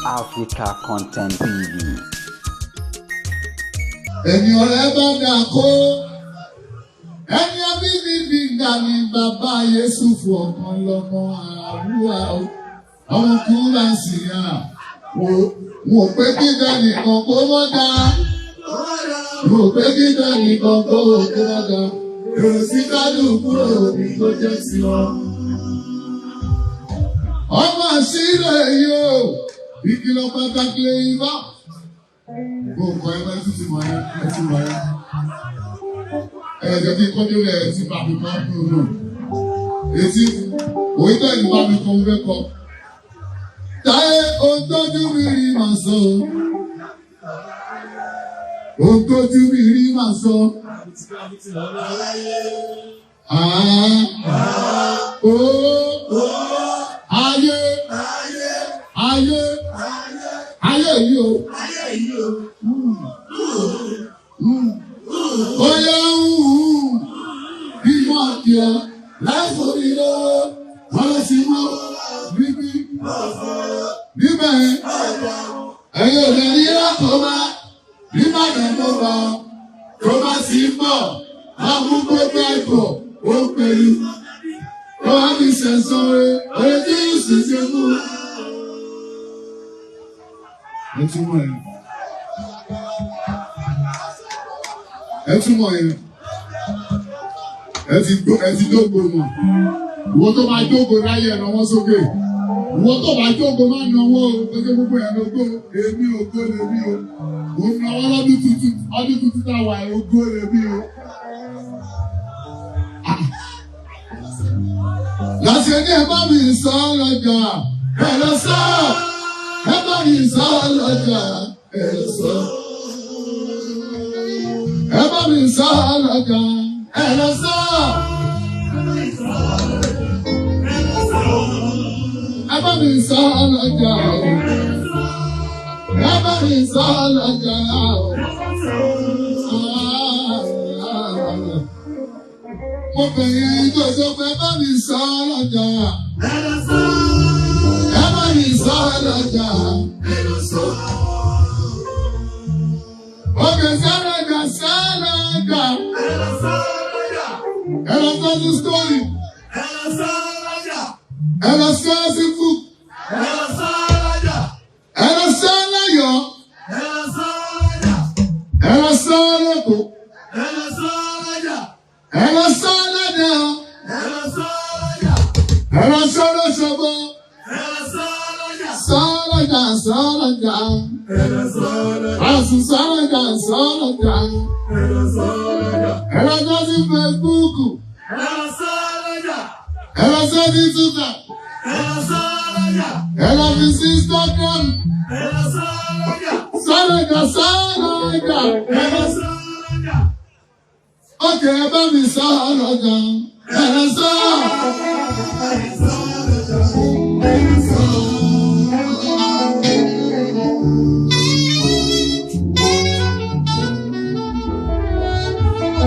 Africa Content TV. Ẹni ọ̀rẹ́ bá dà kó ẹni abíbíbí dà ní bàbá Yẹ́sùfù ọ̀kan lọ́mọ àrùwá o, ọmọ kú bá sì yà wò. Wò pé kíkà nìkan kó mọ́ dá, wò pé kíkà nìkan kó mọ́ dá, èrò sí kádùn kúrò ní tó jẹ́ tiwọn. Ọmọ àṣírí yìí o, ìkìlọ̀ pàtàkì lè bá gbogbo ẹ bá títí mọ ẹ, ẹ ti mọ ẹ, ẹ jẹ́ kí kọjú rẹ ti bá mi kọ nùnú etí òye tó ẹni bá mi kọ wúlé kọ. Táyé, ohun tójú mi rí màá sọ, ohun tójú mi rí màá sọ. Ah, oh, ayé, ayé, ayé yìí o. Oya ìmọ̀ àkíyà láìforí lọ́wọ́ wọ́n lọ sí mọ́ níbí níbẹ̀ ẹ̀yin ò lè rí lákòóbá nígbàdàn tó bá tó bá sì ń bọ̀ máa mú gbogbo ẹ̀kọ́ ó pẹ̀lú tó wá fi ṣẹ̀sán rẹ̀ oye tí yóò sì ṣe fún un. Ẹ túmọ̀ ẹ̀. Ẹ túmọ̀ yẹn. Ẹ ti gbó, ẹ ti dógo mọ̀. Ìwọ tó máa dógo láyé, ẹ̀ náwó sókè. Ìwọ tó máa dógo, máa náwó o. Gbogbo gbogbo ẹ̀ lógo. Èmi ògo lèmi o. Mo náwó lọ́dún tuntun, ọdún tuntun tá a wà ẹ̀, ògo lèmi o. Lọ́sẹ̀ ní ẹ bá mi sọ lọ́jà, ẹ lọ sọ, ẹ bá mi sọ lọ́jà, ẹ lọ sọ. Ẹ bá mi sọ lọ́jà, ẹ lọ sọ. Ẹ bá mi sọ lọ́jà o. Ẹ bá mi sọ lọ́jà o. Mo bẹ̀rẹ̀ tó sọ pé ẹ bá mi sọ lọ́jà. Ẹ bá mi sọ lọ́jà. Òkè sálọ̀jà sálọ̀jà. Ẹ lọ sọ sí story. Ẹ lọ sọ sí book. Ẹ lọ sọ láyọ̀. Ẹ lọ sọ lẹ́kọ̀ọ́. Ẹ lọ sọ lẹ́dẹ̀. Ẹ lọ sọ lọ́sọ̀gbọ́. Sálọ̀jà sálọ̀jà. Àsùn sálọ̀jà sálọ̀jà. Ẹ lọ sọ sí Facebook. Ẹ lọ sọ sí Twitter. Ẹ lọ fi sí Instagram. Sálọ̀jà sálọ̀jà. Ẹ lọ sọ. Ókè, ẹ bá mi sọ lọ́jà. Ẹ lọ sọ.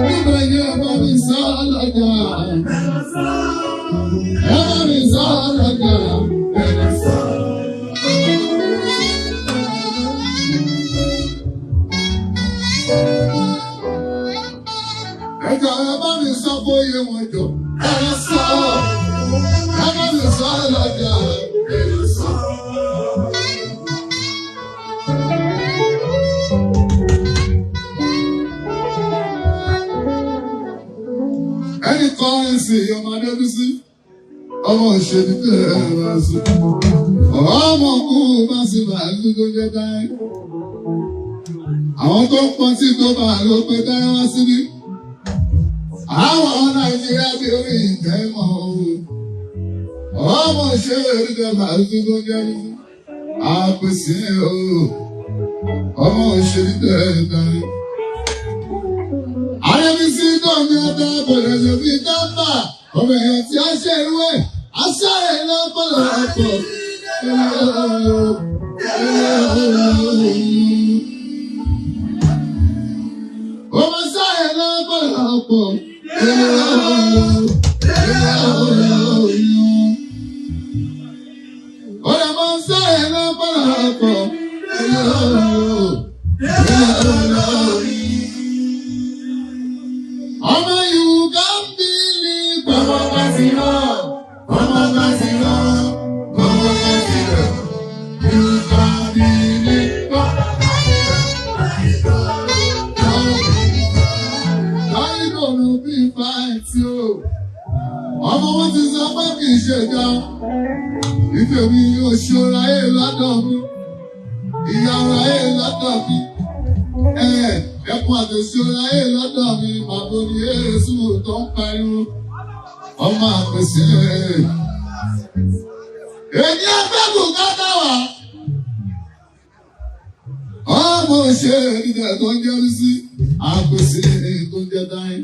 Nígbà yẹn, ẹ bá mi sọ lọ́jà. Ẹ bá mi sọ lọ́jà. Ẹ lọ sọ. Ẹjọ́, ẹ bá mi sọ bóyá wọn jọ. Ẹ lọ sọ. Ẹ bá mi sọ lọ́jà. Ẹ lọ sọ. Ẹnì kan ń sè ọmọ Adébísí. Ọmọ òṣèlú tẹ̀ ẹ́ máa sùn. Ọmọ kú bá sì máa ń tó jẹ́ táyé. Àwọn tó ń pọn tí tó bá ló pé táyé wá síbí. Àwọn Nàìjíríà bí orí ìtẹ́ mọ̀ o. Ọmọ òṣèlú tẹ̀ máa ń tó jẹ́ àpèsè o. Ọmọ òṣèlú tẹ̀ ẹ́ táyé. Adébísí náà ní ọ̀dà kò lè ṣe bí dábà. Ọmọ èèyàn tí a ṣe irú ẹ̀, a ṣàrẹ̀ lọ́pọ̀lọpọ̀. Ọmọ ṣàrẹ̀ lọ́pọ̀lọpọ̀. Ọ̀rẹ́ máa ń sáré lọ́pọ̀lọpọ̀ lórí. Ọmọ Yorùbá ń bí ní gbọmọ bá ti rán, gbọmọ bá ti rán, gbọmọ bá ti rán. Yorùbá bí ní gbọmọ bá ti rán. Láyé lòrùn bí fáìtì o. Ọmọ wọn ti sọ pé kì í ṣe gan. Ìfèmí oṣù ráyè lọ́dọ̀ mi. Ìyá ráyè lọ́dọ̀ mi. Ẹkùn àtòṣe ráyè lọ́dọ̀ mi. Màbò ni Èésù tó ń pariwo. Ọmọ àpèsè. Èmi afẹ́kùn kátà wá. Ọmọ òṣèré ìdílé tó ń jẹ́rú sí àpèsè tó ń jẹ́ dáhìn.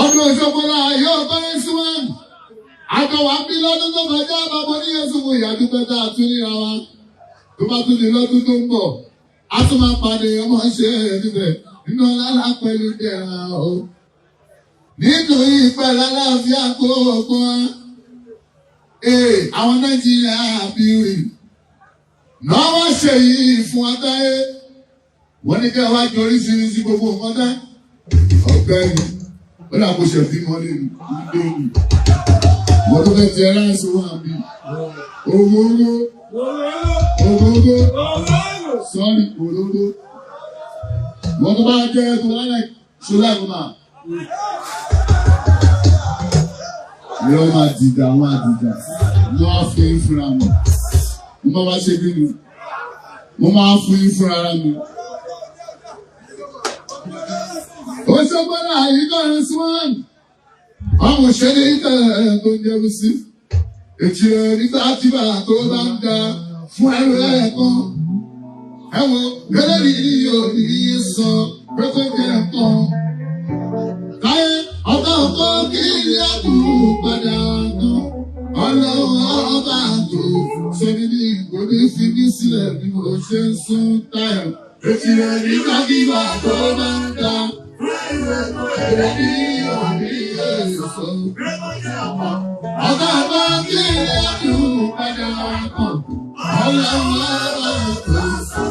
Ọdún Òṣogbo la yóò kọ́rin sí wọn. Àjọ wa ń bí lọ́dún tó kọjá bàbá ní Yéṣu fún ìyá dúpẹ́ tá a tún níra wa. Tó bá tún di lọ́dún tó ń bọ̀, a tún máa pàdé ọmọ ṣe níbẹ̀ nínú ọlá pẹ̀lú dẹ̀ra o. Nínú ìpẹ́ lálàáfíà kó o wa. Ee, àwọn Nàìjíríà bí rí. Náà wọ́n ṣe yìí fún wa táyé. Wọ́n ní kí wá jọ oríṣiríṣi gbogbo nǹkan tá. Ọ̀gbẹ́ni, ó dà kó ṣe bímọ lẹ́nu, lónìí. Wọ́n tó fẹ́ jẹ ráìsì wà mí. Òróró, òróró, sọ́ọ̀rì òróró. Wọ́n tó bá jẹ́ tó wá láì ṣọlá ìfún ma. Ìrọ̀ máa dìjà, wọ́n á dìjà. Wọ́n á fún yín fúnra mi. Mo máa wá ṣe kí ni? Mo máa fún yín fúnra ara mi. Òṣogbo náà yìí kọrin sí wọn. Àwọn òṣèré ìtẹ̀ tó ń jẹ́rú sí. Èjì rẹ̀ nígbà tí bàbá tó bá ń da fún ẹrù ẹ̀ kan. Ẹ wo gẹ́lẹ́rì yóò ní í sọ pé kó jẹ́ nǹkan. Táyé ọ̀gá ọkọ kí ilé àbúrò padà tán. Ọlọ́run ọba tó ṣe ní ní kò ní fi mí sílẹ̀ bí mo ṣe ń sún táyọ̀. Èjì rẹ̀ nígbà tí bàbá tó bá ń da ọ̀gá bá kí ẹ̀dùn padà kàn ọlọ́run ọba tó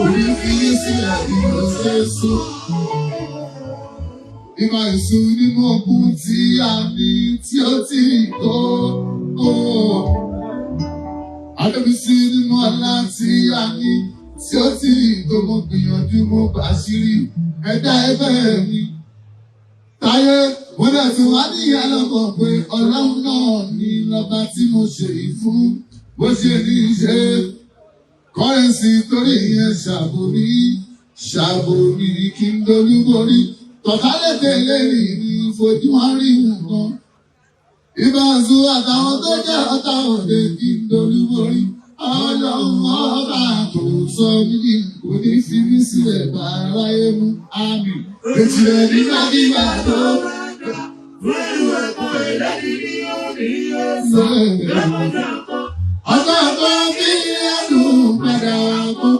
orí fi yí sílẹ̀ ìlú ṣe sùn. Ìmọ̀ ìṣù nínú ogun tí a ní tí ó ti tó tó. Adébísí nínú ọlá tí a ní tí ó ti tó mo gbìyànjú mo bá ṣírí ẹ̀dá ẹgbẹ́ mi. Táyé mo dẹ̀ tún wá ní ìyálọ́kọ̀ pé ọlọ́run náà ní lọ́ba tí mo ṣe yìí fún bó ṣe ní í ṣe. Kọ́rẹ́nsì torí ìyẹn ṣàbò mi ṣàbò mi kí n dolúborí. Tọ̀kálẹ̀ tẹ̀lé mi ní fojú wọn rí nǹkan. Ìbáṣu àtàwọn tó jẹ́ ọ̀tá òde kí n dolúborí. Ọlọ́run ọba tó sọ mí kò ní fi mí sílẹ̀ bá aráyé mú. Àmín. Ètò ẹ̀ nígbàkigbà tó ọjọ́ ọkọ kí ẹ̀dùn padà wá kú.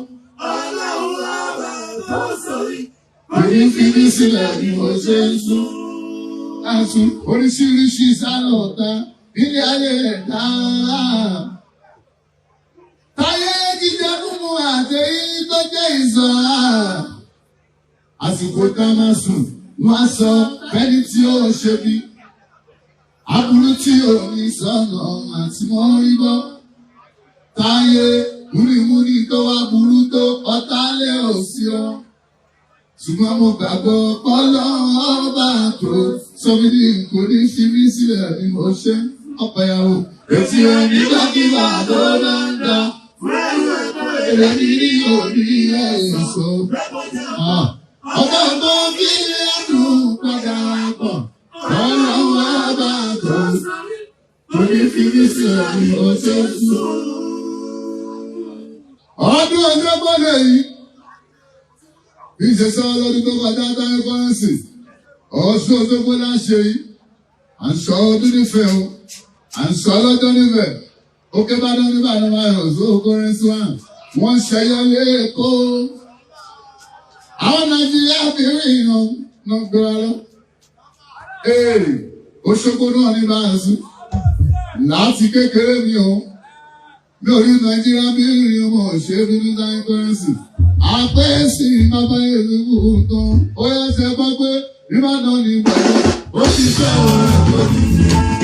Kò ní fi mí sílẹ̀ bí mo ṣe ń sún. Àsùn oríṣiríṣi sálọ̀ ọ̀tá ilé ayé ẹ̀dá. Táyé jíjẹ mímu àtẹ̀yí tó jẹ́ ìsọ̀. Àsìkò tá a máa sùn, wọ́n á sọ fẹ́ni tí ó ṣe bí. Aburú tí ò ní sọ̀nà àti wọ́n rí bọ́. Táyé múnimúni tó wá burú tó ọ̀tá lé òsì ọ. Ṣùgbọ́n mo gbàgbọ́ pọ́lọ́ ọba tó sọ mí ní kò ní fi mí sílẹ̀ bí mo ṣe ń ọ̀pẹ̀ yàwó. Ètí onígbàkigbà tó bá ń da. Èrè ní òní èso. Ọba ọmọ kí ẹ̀dùn padà pọ̀. Ọlọ́run ọba tó kò ní fi mí sílẹ̀ bí mo ṣe ń sùn. Ọdún ọjọ́ gbọ́dọ̀ yìí. Bí ṣe sọ lọ́dún tó kọjá táyé kọ́rẹ́nsì, Ọ̀ṣun Òṣogbo là ń ṣe yìí. À ń sọ ọdún nífẹ̀ẹ́ o, à ń sọ ọlọ́jọ́ nífẹ̀ẹ́. Òkè Ìbàdàn níbàdàn máa yọ̀ sí kọ́rẹ́nsì wà. Wọ́n ń ṣẹyọ lẹ́kọ̀ọ́. Àwọn Nàìjíríà fi rí ìran náà gbéra lọ. Ee, Òṣogbo náà ní báyìí. Láti kékeré mi o, Mi ò rí Nàìjíríà bí ìrìn ọmọ ṣe dúdú sáyé currency. Àpẹ́sì bàbá Yéṣufu tán. Ó yẹ ṣe gbọ́ pé Ìbàdàn ní ìgbàgbọ́. Ó ti ṣe òun tó ti ṣe.